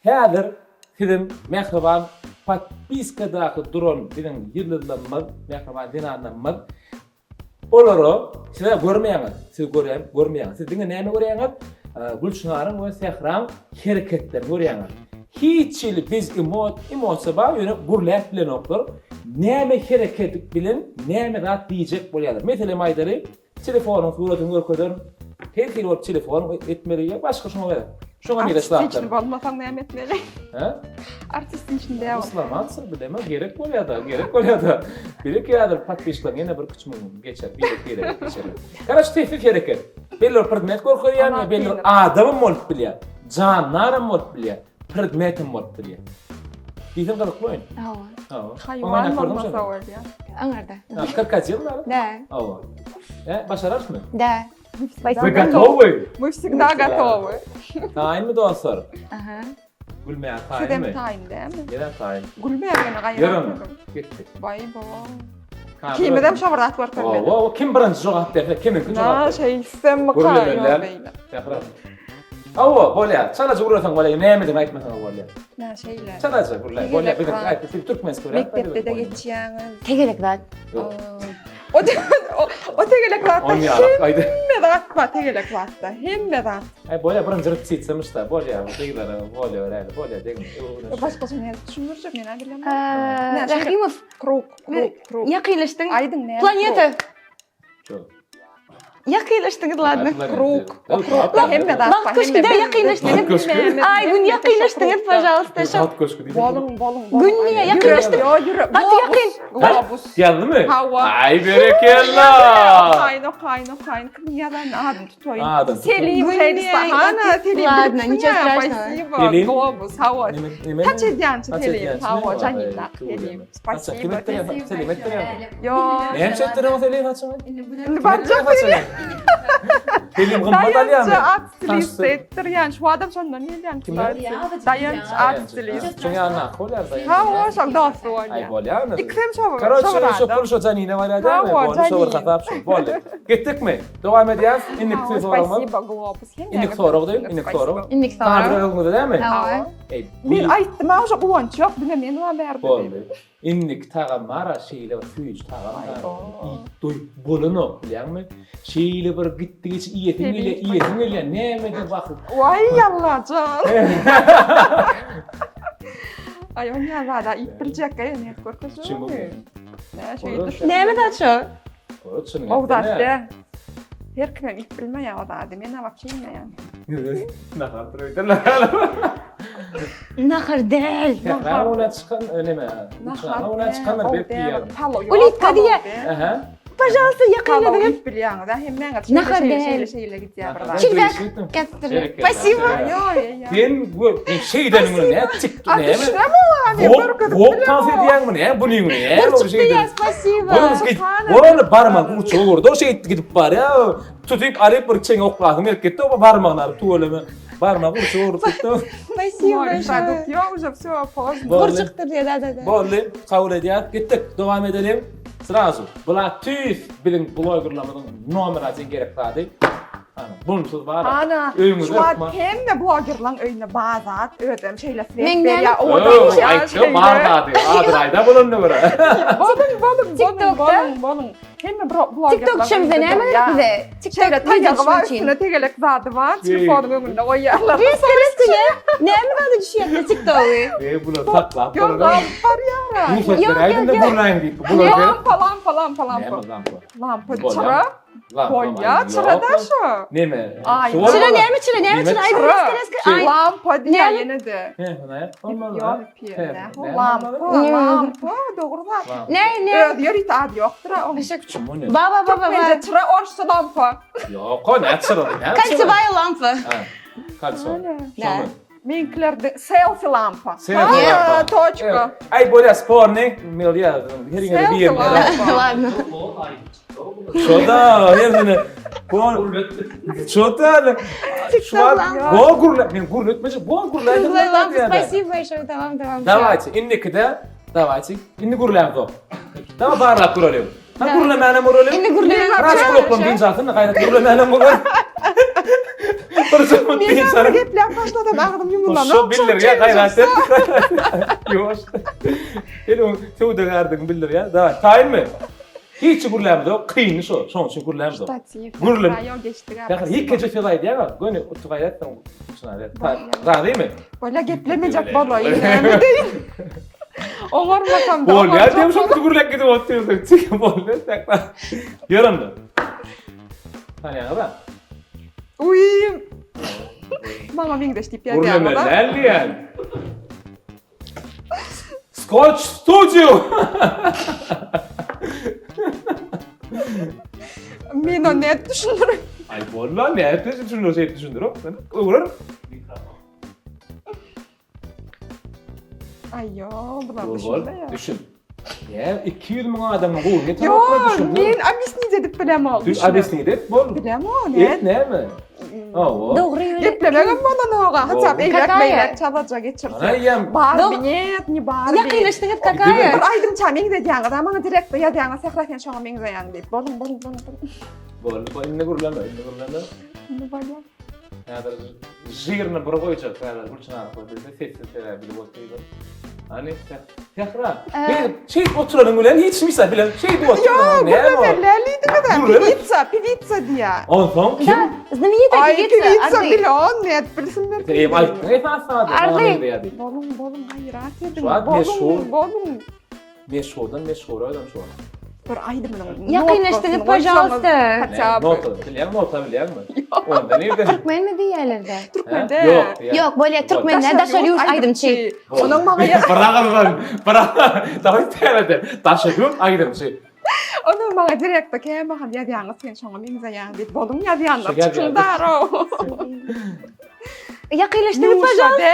Häzir siziň mähriban podpiskadaky duran biziň ýyldyzlarymyz, mähriban zenanlarymyz Olara siz-ä görmeýäňiz, siz görýän, görmeýäňiz. Siz diňe näme görýäňiz? Gülçynaryň we Sähraň hereketlerini görýäňiz. Hiç hili biz emo, emosiýa bar, ýöne gürläp bilenoklar. Näme hereket bilen näme zat diýjek bolýarlar. Meselem aýdaly, telefonyň suratyny görkezerin. Her hili bolup telefon etmeli ýa başga şuňa gerek. Şuňa meňzeş zatlar. Artist bolmasaň näme etmeli? Hä? Artistiň içinde ýa. Islamatsyr bilemem gerek bolýada, gerek bolýada. Bilek ýadyr podpisçileň ýene bir küçük müň geçer, birek birek geçer. Karaç sessiz hereket. Belli bir predmet görkezýär, ýa belli bir adamam bolup bilýär. Jandaram bolup bilýär, predmetem bolup bilýär. Diýseň gyzykly oýun. Hawa. Hawa. Haýwan bolmasa bolýar. Aňarda. Krokodil bar? Da. Hawa. E, başararsymy? Da. Вы gotowy? Мы всегда gotowy. Taýynmy dostlar? Aha. Gülmäge taýynmy? Sizem taýyn dälmi? Ýene taýyn. Gülmäge ýene gaýrat. Ýörün. Gitdik. Baý bo. Kimizem şo bir zat görkezmeli. Owa, kim birinji jogap berse, kimiňki jogap Na, şeýtsem mi? Hawa, bolýar. Çalaja gürleseň bolýar, nämedigini aýtmasaň bolýar. Na, şeýle. Çalaja gürle. Bolýar, biziň aýtdy, siz türkmenski görýär. Mekdepde-de geçýäňiz. Tegelek zat. O o tegelek zatda hemme zat bar tegelek zatda. Hemme zat. Aý bolýa birinji repetisiýamyş da bolýa gyzlara bolýa beräýli bolýa degme. Başgaça nädip düşündirjek men-ä bilemok. Rahimow. Krug, krug, krug. Ýakynlaşdyň. Aýdyň näme? Planeta. Ýok. Ýakynlaşdyňyz ladno. Krug. Krugda hemme zat bar. Bagt köşgüde ýakynlaşdyňyz. Aý gün ýakynlaşdyňyz pažalsta. Bagt köşgü diýdim. Boluň, boluň, boluň. Gün niýe ýakynlaşdyk? Gaty ýakyn. Globus. Ýazdymy? Hawa. Aý berekella. Okaýyn, okaýyn, okaýyn. Kimiň ýazanyny adyny tutaýyn. Adyny tut. Selim Hana, Selim. Ladno, niçe страшного. Spasibo. Selim. Globus, hawa. Neme? Taç edýänçi Taç Selim. edýänçi, Hawa, neme? janynda Selim. Selim. Haça, kim Spasibo. etdirýär? Selim etdirýär. Ýok. Näme etdirýär Selim haçan? Indi barjak Selim. Selim gymmat alýarmy? Daýanç at stilist etdirýän. Şu adam şondan gelýän. Daýanç at stilist. Şoň ýanyna bolýar daýanç. Ha, o şol dosty bolýar. Aý bolýarmy? Ikisem şo. Karoçe, şo pul şo Janine barýar dälmi? Boldy, şo bir hasap şo. Boldy. Gitdikmi? Dowam edýäs. Indiki soragymyz. Spasibo, globus. Indiki sorag diýip, indiki sorag. Indiki sorag. Kadr öňüňizde dälmi? Hawa. Eý, Men aýtdym, a şo guwanç ýok, diňe men bar bärde. Boldy. Indiki tagam bar-a, şeýle bir süýji tagam bar. Iýip doýup bolanok, bilýäňmi? Şeýle bir gitdigiçe iýesiň gelýär, iýesiň gelýär. Nämede bakyp. Waý, Allajan. Aý, ony ýa zada iýip biljek-ä, ýa görkezjek. Näme zat şo? O zat dä. Her kimem iýip bilmeýär o zady. Men wapşe iýmeýän. Nahar öýderler. Nahar däl. Nahar ona çykan neme? Nahar ona çykanlar berk diýýär. Ulitka diýýär. Aha. Pažalsta ýakynladyň. Iýip bilýäňiz, ha hemmäňiz. Nahar däl. Şeýle şeýle gidýär bir zat. Çilbek getirdim. Spasibo. Sen bu şeýdeniň bilen näme çykdy näme? Düşünemok görkezip Bok tans edýäňmi näme bunyň näme? Gurçuk diýýär, spasibo. Bolany barmak gurçugy urdy, o şeýtdi gidip barýar. Tutup alyp bir çeňe oklasyň gelip gitdi, o barmagyny alyp tüweleme. Barmak gurçugy urup gitdi. Spasibo большое. Ýok, уже всё, поздно. Gurçukdyr diýýär, da da da. Boldy, kabul edýär. Gitdik, dowam edeliň. Srazu. Bular tüýs biziň blogerlarymyzyň nomer один gerek zady. Ana, bunsuz bar. Ana, Öýüňizde şu wagt hökman. hemme blogerlaň öýünde bar zat, özem şeýle sret Meň berýär, näme- owadan Öý, bolýar, aýtdy, şeýle. bar zady. Adyny aýda bolanyna görä. Boluň, boluň, boluň, TikTokda? boluň, boluň. Hemme blogerlaň TikTok düşemizde öýünde näme gerek durýar. bize? Şeýle TikTok video taýagy bar, düşmek üçin. üstüne tegelek zady bar, telefonyň öňünde goýýarlar. Reski reski ne? Näme zady düşýär TikToky? Eý, bular saklap Ýok, bolar. lampa barýar. Rugsat Ýok, beräýdim de ýok, ýok. gurnaýyn diýip. Bular gerek. Lampa, lampa, lampa, lampa. Näme lampa? Lampa, Bolýar. çyra. Lampa, Bolýar, ýok. çyra-da şu. Neme? Aý, Şu Çyra bolmaly. näme çyra näme çyra? Aýdyň Çyra. reski reski. Şey- Aý. Lampa diýýär Näme? ýene-de. He, näme? Bolmaly. Ýok, He, näme? näme Lampa, bolmaly? lampa, dogry zat. Lampa. Ne ne? Öz ýörite ady ýokdur-a oň. Kim bu ne? Baba baba baba. Türkmençe çyra, orsça lampa. Ýok, o ne çyra? Näme çyra? Kolsewaýa lampa. Ha, Kalso. Ne? Meňkilerde selfie lampa. Selfie lampa. Toçka. Aý bolýa sporny, milýa, her ýere bir ýerde. Ladno. Şoda her ýere. Şoda. Şu Bo gurle, men gurletmejek, bo gurle. Lampa, spasibo большое, tamam tamam. Dawajcie, indikide, dawajcie, indi gurlämzok. Dawaj barlap göreliň. Ha gürlemänem göreliň. Indi gürlemänem. Biraz gulaklam dynç alsyn, gaýrat gürlemänem görer. Bir zümrüt dynç alyp. Gepläp başladym, agzym ýumulany. Şo bildirýär, gaýrat et. Ýuwaş. Eliň söwdagärdigini bildirýär. Daway, taýynmy? Hiç gürlämizok, kyny şo. Şonuň üçin gürlämizok. Gürlem. Ýok, geçdik. Ýa ýekeje söz aýdýaň, göni utuk aýtsaň, Razymy? Bolýa geplemejek bolaýyn, näme deýin. Oňarmasam da. Bolýar diýip şo gürlek gidip otyrsyň. Çyk bolýar sakla. Ýör onda. Tanýaňyz-a? Uý. Maňa meňzeş diýip ýazýaňyz-a. Gürlemeli däl diýýän. Scotch Studio. Men ony nädip düşündirin? Aý bolma, nädip düşündir, şeýdip düşündir. Öwren. Aý ýok, bular Bol, düşünmeýär. düşün. Ýa 200 müň adamyň gowuny Ýok, tapyp men obýasnit edip bilemok. Düş obýasnit et, bol. Bilemok, Et ne? näme? Hawa. Dogry ýöne. Geplemegem bolanok, haçan Dogry. eýläk Kakaýa. beýläk çalaja geçirse. Ana eýýäm. Barbi net, ne Barbi. Ýakynlaşdyňyz kakaýa. Bir aýdymça meňzedýäňiz, a maňa direktde ýazýaňyz, Sähra sen şoňa meňzeýäň diýip. Boluň, boluň, boluň, boluň. Bol, bol, indi gürleme, indi gürleme. Indi bolýar. Häzir žirni bir goýjak, häzir Gülçin arkaly bilse sessiz sebäbi bilip otyr. Hany, Sähra, men şeýdip oturanyň bilen hiç misal bilen şeýdip oturanyň Ýok, gürlemeli diýdiňiz-ä, piwica, piwica diýýär. Onsoň kim? Znamenitая Aý, piwica, piwica Ardy. bilon, nädip bilsinler? Eýem aýtdyň esasy zady, maňa meňzeýär diýip. Boluň, boluň, gaýrat ediň. Şu wagt Boluň, meşhur. boluň. Meşhurdan meşhur adam şu wagt. Bir aýdymynyň Ýakynlaşdyňyz, pažalsta. Nota bilýäňmi, nota bilýäňmi? Onda nirden? Türkmenmi diýýärler-de? Türkmende. Ýok. Ýok, bolýar, türkmen däl, daşary ýurt aýdymçy. Onuň maňa ýa- Bir agyrdan, bir Daway täzeden. Daşary ýurt aýdymçy. Onuň maňa direktde kämahal ýazýaňyz sen şoňa meňzeýäň diýip, boluň ýazýanlar Şu ýazýan. çykyň daro. Ýakynlaşdyňyz pažalsta.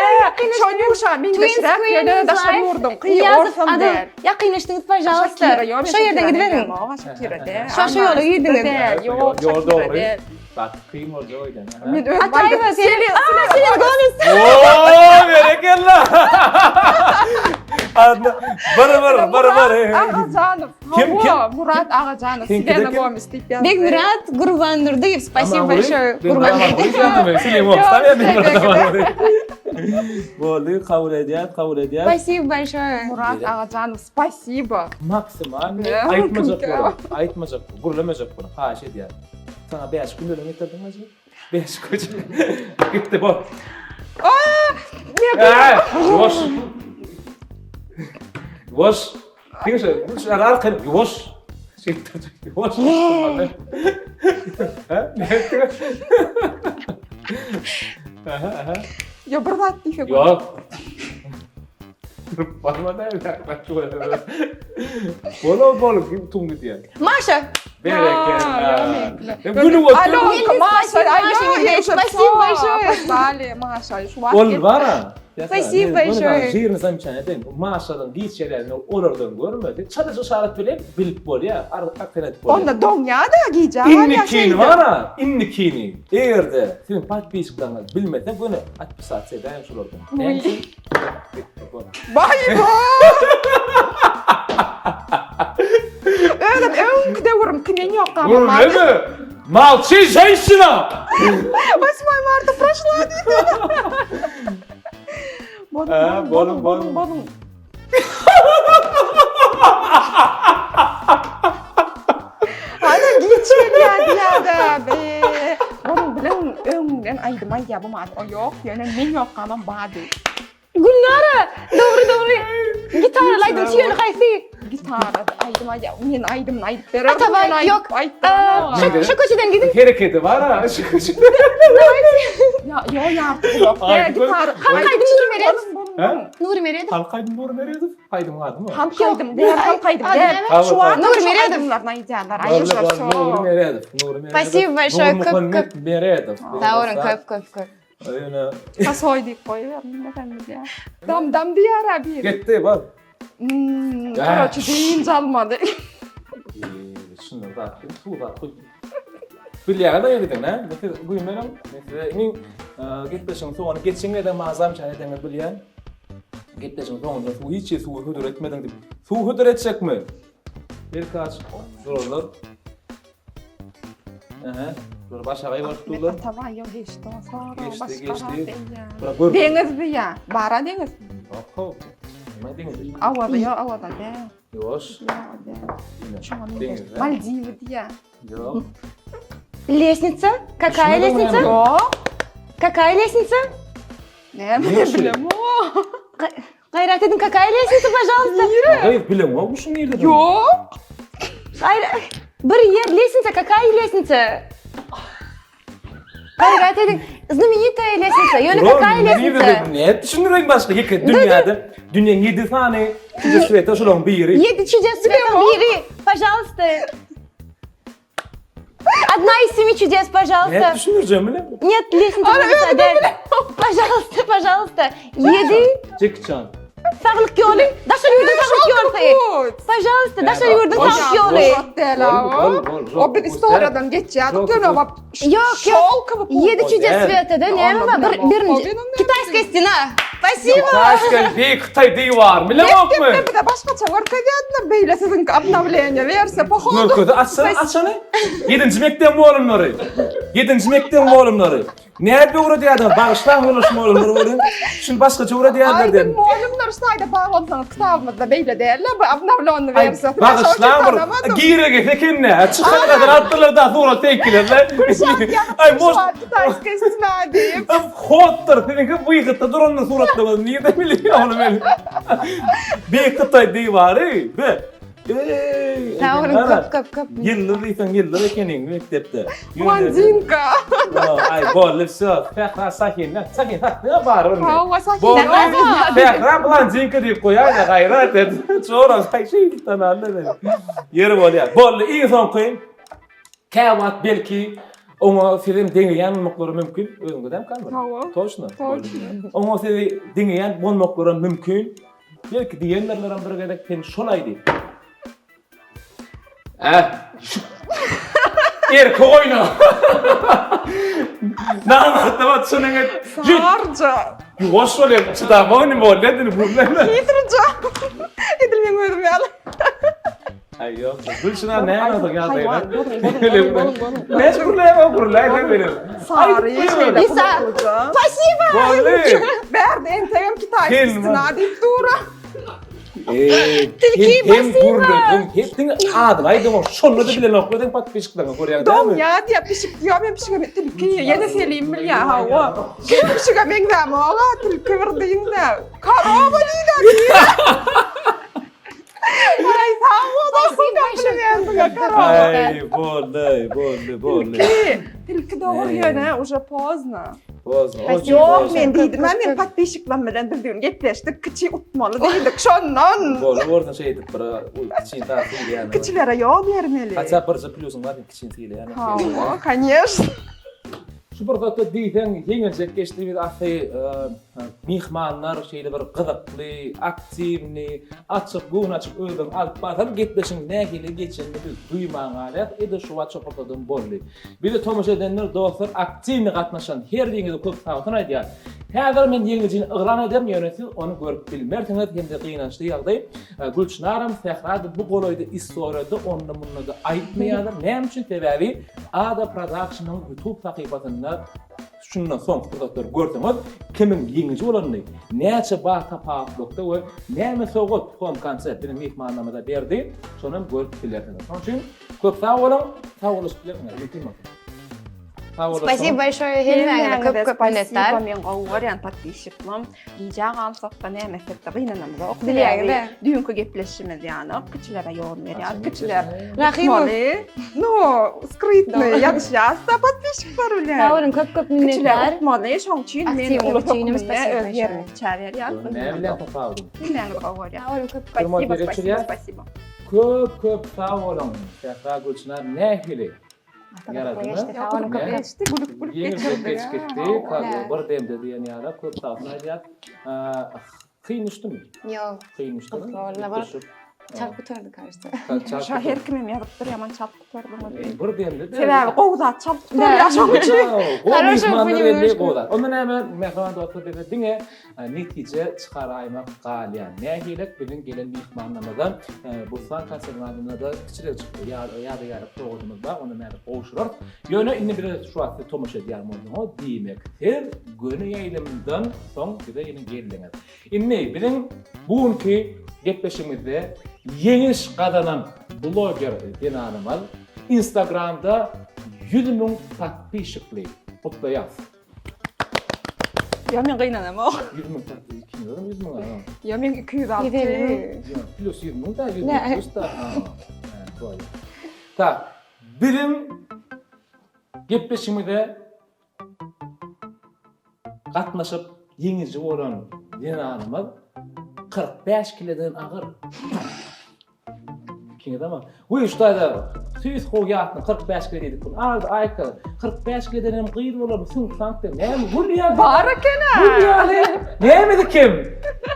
Şo Nýuşa meňzeşräk ýöne daşary ýurduň ky orsam däl. Ýakynlaşdyňyz pažalsta. Şo ýerden gidiberiň. Şakira däl. Şo şo ýola girdiňiz. Ýok, Ýol dogry. Gaty kyn boljak öýden. Men öz Ataýewa sen. Aa, Selena Gomez. Oo, berekella. Bir bir bir bir. Agajanow. Kim kim? Murat Agajanow. Selena Gomez diýip ýazdy. Begmyrat Gurbandurdyýew. Spasibo большое. Gurban. Boldy, kabul edýär, kabul edýär. Spasibo большое. Murat Agajanow, spasibo. Maksimal aýtmajak boluň, aýtmajak, gürlemejek boluň, haýyş edýän. Saňa 5 gün ölen getirdim hajy. 5 gün. Gitdi bol. Aa! Ýuwaş. Ýuwaş. Diňe şu, şu arkaýyn ýuwaş. Şeýtdir, ýuwaş. Ha? Ne etdiň? Aha, aha. Ýa bir zat diýse. Ýok. Barma da Bol bol kim tum gidýär. Maşa. Berekella. Gülüp otur. Alo, Maşa, aý, Спасибо большое. Dali, Maşa, şu wagt. Ol bara. Spasibo большое. Žirni zamçan edin. Maşadan giç geleni olardan görmedi. Çalaja işaret bilen bilip bolýar. Arkaýyn edip bolýar. Onda doňýar-da gije. Indikini bara, indikini. Eger-de siziň podpisçikleriňiz bilmese, göni otpisasiýa edäýiň şulardan. Näme üçin? Baý bo! Özüm öňki döwrüm kimin ýok Gürleme! Molçi, ženşina! Восьмое марта прошла diýdi. Boluň, boluň, boluň, boluň. Hany giç gelýär diýýär-de. Be, Onuň bilen öňden aýdym aýdýar bu mat. O ýok, ýöne men ýokkamam bady. Gülnara, dogry dogry. Gitaraly aýdymçy ýöne haýsy? Gitara aýdym aýdýar. Men aýdymyny aýdyp bererin. Atabaý, ýok. Aýtdym. Şu şu köçeden gidiň. Hereketi bar ha. Şu köçeden. Ýa, ýok, ýarty gulak. Gitara. Halk aýdym Nury Meredow. Hä? Nury Meredow. Halk aýdym Nury Meredow. Aýdymyň adymy? Halk aýdym däl, halk aýdym däl. Şu wagt Nury Meredow. aýdymlaryny aýdýarlar. Aýdymlar şo. Nury Meredow. Nury Meredow. Spasibo большое. Köp köp. Meredow. Sag boluň, köp köp köp. Ýöne Kasoý diýip goýber, nireden bilýär. Dam dam diýär-ä biri. Gitdi, bak. Hmm, Karoçi dynç almady. Şunda zat, suw zat goý. Bilýäňiz ýerinden, hä? Men siz güýmenem, men size iň gepleşigiň soňuny geçen gezek maňa zamçan edeňiz bilýän. Gepleşigiň soňunda suw hiç ýer suwy hödür etmediň diýip. Suw hödür etjekmi? Belki açyk durarlar. Aha, bular başagaý bolup durlar. Atabaý ýok geçdi o sonra Geçdi, başga geçdi. zat diýýär. Bular gör. Deňiz diýýär. Bara deňiz. Ýok, Nima deňiz? Awaza ýok, awaza däl. Ýoş. Ýok, däl. Şoňa meňzeş. Maldiwy diýýär. Ýok. Lestnica? Какая lestnica? Ýok. Какая lestnica? Näme bilemok. Gaýrat ediň, какая lestnica, пожалуйста? Gyz bilemok şu nirede? Ýok. Gaýrat Bir ýer lestnica, какая lestnica? Gaýrat ediň. Знаменитая lestnica. Ýöne какая lestnica? Ne düşündireýin başga ýeke dünýäde dünýäň 7 sany çüje sweta şolaryň biri. 7 çüje swetaň biri. Пожалуйста. Одна из семи чудес, пожалуйста. Nädip düşündirjegimi bilemok. Нет, lestnica bolsa däl. Пожалуйста, пожалуйста. Ýedi. Jeki Çan. Saglyk ýoly. Daşary ýurduň saglyk ýoly. Пожалуйста, daşary ýurduň saglyk ýoly. O biz istoriýadan geçýärdik ýöne wap. Ýok, ýok. Ýedi çüje sweta-da näme bar? Bir birinji. Kitajskaýa stena. Spasibo. Kitajskaýa beýik Hytaý diwary bilemokmy? Mekdepde bize başgaça görkezýärdiler beýle siziňki obnowleniýe wersiýa pohodu. Görkezdi açsana açany. Ýedinji mekdebiň mugallymlary. Ýedinji mekdebiň mugallymlary. Nädip öwredýärdiňiz? Bagyşlaň ýoldaş mugallymlar welin, şuny başgaça öwredýärler diýen. Aýdyň mugallymlar şu taýda bar bolsaňyz kitabymyzda beýle däl-de bu obnowleniýe wersiýasy. Bagyşlaň bir girelgesi eken-dä. Çykalgadan alypdyrlar-da surat teýkilerle. Aý boş. Kitajskaýa stena diýip. Whoddyr, siziňki wyhytda durandyr suratlaryňyz. Nirden bilýän ony men? Beýik Hytaý diwary. Be. Eý. Sag boluň köp köp köp. Ýyldyz diýseň ýyldyz ekeniň mekdepde. Blondinka. Aý boldy wsё. Sähra Sahin. Sahin satdyňa bary indi. Hawa Sahin. Sähra blondinka diýip goýaýda gaýrat et. Çora şeýdip tanarlar meni. Ýeri bolýar. Boldy iň soňky. Käwagt belki. Oňa sizem deňeýän bolmaklary mümkin. Özüňde dämi kamera? Hawa. Toçno. Toçno. Oňa sizi deňeýän bolmaklary mümkin. Belki diýendirlerem bir gezek sen şol aý diýip. Äh. Erkek oýna. Namartlama çynyň et. Sarja. Ýuwaş bol ýa çydama indi bolýa dili gürleme. Hitrja. Edil meň özüm ýaly. Aý ýok. Gülşina näme bolsa ýagdaýlar. Näçe gürläýme gürläýme benim. Sary şeýle. Spasibo. Boldy. Bärde entegem kitaý stina diýip dura. Tilki hem gürlediň, hem diňe adyny aýdyň, şonda-da bilenoklar seň podpisçikleriňi görýäň dälmi? Doňýa diýýär, pişik diýýär, men pişige tilki, ýene Selim bilýär, hawa. Sen pişige meňzämok-a, tilki bir diýiň-de. Karowa diýdä diýýär. Aý, sag bol, dostum, Aý, boldy, boldy, boldy. Tilki, tilki dogry ýöne, uje pozna. Pozna. Ýok, men diýdim, men podpisçiklerim bilen biz düýn gepleşdik, kiçi utmaly diýdik, şondan. Boldy, bolsun şeýdip bir kiçini zat diýýän. Kiçilere ýol bermeli. Haça birje plýusyň bar, kiçini sylaýan. Hawa, konýeşno. Şu pursatda diýseň ýeňiljek geçdi biz asly myhmanlar şeýle bir gyzykly, aktiwnyý, açyk, göwün açyk özlerini alyp barsalar gepleşigiň nähili geçenini biz duýman galýas, edil şu wagt şo pursadam boldy. Bize tomaşa edenler dostlar aktiwnyý gatnaşan her biriňize köp sagbolsun aýdýan. Häzir men ýeňijini yglan ederin ýöne siz ony görüp bilmersiňiz hem-de gynançly ýagdaý Gülçynaram Sährada bu golaýda istoriýada onda mundada aýtmaýarlar näme üçin sebäbi Ada Productionyň YouTube sahypasynda şundan soňky pursatlary görseňiz kimiň ýeňiji bolanyny näçe bal tapawutlykda we näme sowgat Home Concept biziň myhmanlarymyza berdi şonam görüp bilersiňiz şonuň üçin Köp sag boluň, sag bolaşyp bilersiňiz, mümkin bolsa. Sag bolaşyň. Spasibo большое hemmäňize köp köp minnetdar. Spasibo men gowy görýän podpisçiklam. Gijä galsak-da näme etsek-de gynanamzok. Bilýäňiz-ä. Düýnki gepleşişimiz ýaly kiçilere ýol berýär. Kiçiler Rahymow. No, skrytny ýazyşýas-da podpisçikler bilen. Sag boluň köp köp minnetdar. Kiçiler utmaly, şoň üçin men uly hökmünde öz ýerimi kiçä berýän. Näme bilen tapawudy? Hemmäňizi gowy görýän. Sag boluň köp köp. Spasibo, spasibo, spasibo. Köp köp sag boluň Sähra Gülçynar nähili ýaradyňyz. Sag boluň köp geçdi gülüp gülüp geçirdik. Geçip gitdi bir demde diýen ýaly köp sag bolsun aýdýas. Kyn düşdümi? Ýok. Kyn düşdümi? Çalt gutardy кажется. Şa her kimem ýazypdyr ýaman çalt gutardyňyz diýip. Bir demde. Sebäbi gowy zat çalt gutarýar şoň üçin. Gowy zat. Onda näme mähriban dostlar bize diňe Netije çykaraýmak galýar. Nähilek biziň gelen myhmanlarymyza Bussan konserniň adynda-da kiçiräjik ýadygärlik sowgadymyz bar, ony häzir gowşurarys. Ýöne indi bize şu wagt siz tomaşa edýän bolsaňyz, diýmek, siz göni ýaýlymdan soň bize ýene geldiňiz. Indi biziň bu günki gepleşigimizde ýeňiş gazanan bloger zenanymyz Instagramda 100 müň podpisçikli gutlaýarys. Ýa men gynanamok. 100 müň tapdy, 200 müň, 100 müň. Ýa men 206. Ýa plus 100 müň da, 100 müň plus da. Goý. Tak, biziň gepleşigimize gatnaşyp ýeňiji bolan zenanymyz 45 kileden agyr. Ikiňiz ama. Goý şu taýda tüýs gowy ýatny 45 kile diýdik. Aldy aýka 45 kileden hem gyz bolarmy süňk sank diýip. Näme gülýär? Bar eken-ä. Gülýär. Nämedi kim?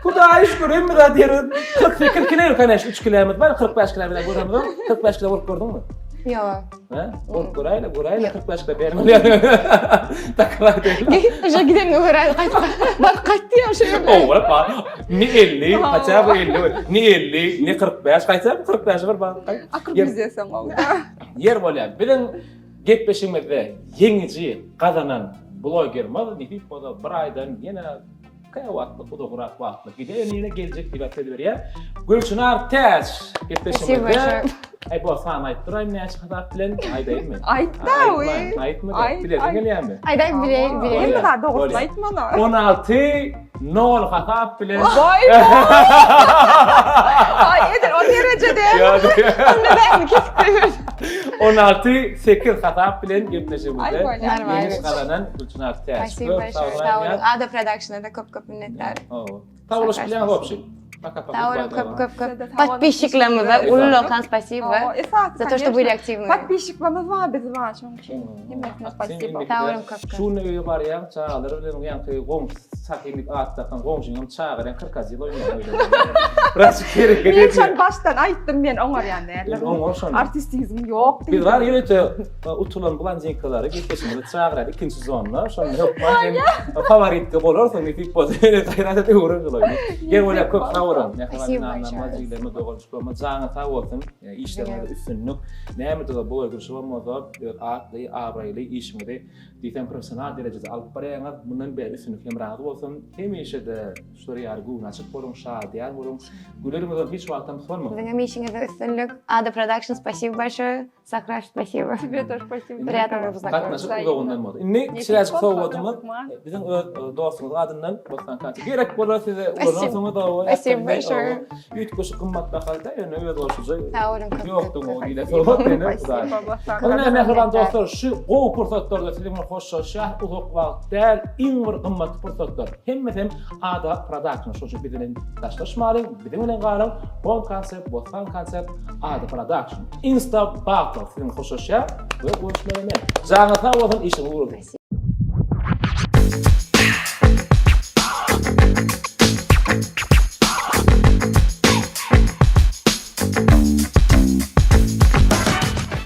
Hudaýa şükür hemme zat ýeri 48 kile koneş 3 kilemiz bar 45 kile bilen göremizok. 45 kile bolup gördüňmi? Ýok. He? Bolup göräýle, göräýle 45 kile bermeli. Takrar diýip. Uje gidenine göräýle gaýt. Bak gaýt diýýär şu ýerde. Owa, bar. Ne 50, haça bu 50, ne 50, ne 45, gaýtsa 45 bir bar. Akyl bizeseň gowy. Ýer bolýar. Biziň gepleşigimizde ýeňiji gazanan blogerimiz nesip bolsa bir aýdan ýene Kä wagtlyk uzagrak wagtlyk gider ýene geljek diýip söz berýär. Gülçynar Täç gepleşigimizde Aý bu san aýyp duraýyn näçe hasap bilen aýdaýynmy? Aýt-da we. Aýtma. Bilesiň gelýärmi? Aýdaý bile bile. Hemme zat dogrusyny aýtmaly. 16 nol hasap bilen. Waý. Aý edil o derejede. Onda bärini kesip goýber. 16 8 hasap bilen gepleşigimizde ýeňiş gazanan Gülçynar Täç. Spasibo большое. Sag boluň. Ada Productiona-da köp köp minnetdar. Sag bolaşyp bilýäňiz wobşi. Sag boluň köp köp köp. Podpisçiklerimize ullakan spasibo. Za to, что были активны. Podpisçiklerimiz bar, biz bar şonuň üçin. Hemmesine spasibo. Sag boluň köp köp. Şu gün öýe barýaň, çagalar bilen ýaňky goňşy Sahynyk at dakan goňşyňam çagyrýaň krokodil oýnaýan öýde. Biraz hereket Men edýär. şony başdan aýtdym, men oňarýan däldim. Oňar şony. Artistizm ýok diýdim. Biz bar ýörite utulan blondinkalary gepleşigimize çagyrýar ikinji zonda. Şonda hökman sen favoritde bolarsyň nesip bolsa. Gaýrat et öwren şol oýny. Gel bolýar köp sag boluň. Spasibo Mähriban большое. jigilerime, doganjyklaryma janyň sag bolsun. Işleriňizde üstünlik. Näme-de bu gürşübem bolsa öz atly, abraýly işiňizi Diýseň professional derejede alyp barýaňyz. Mundan beýläk üstünlik hemraňyz bolsun. Hemişe-de şular ýaly göwni açyk boluň, şadyýan boluň. Güleriňizem hiç wagtam solmasyn. Siziňem işiňizde üstünlik. Ada Production spasibo bolşoýe. Sahraş spasibo. Тебе тоже spasibo. Priýatno bylo poznakomиться. Gatnaşyk uzagyndan boldy. Indi kiçiräjik sowgadymyz biziň öz dostuňyzyň adyndan Bossan Kanti. Gerek bolar size ulanarsyňyz oba. Spasibo bolşoýe. Üýtgeşik gymmat bahaly däl, ýöne özboluşlyja Sag boluň köp köp. Ýokduň o diýlen sowgat ýöne Hudaý. Ine mähriban dostlar, şu gowy pursatlarda siziň bilen hoşlaşýas, uzak wagt däl, iň bir gymmatly pursatlar. Hemmesem Ada Production, şonuň üçin biz bilen daşlaşmalyň, biziň bilen galyň. Home Concept, Bossan Concept, Ada Production. Insta Battle siziň bilen hoşlaşýar we görüşmek bilen. Janyňyz sag bolsun, işiňiz ugur bolsun.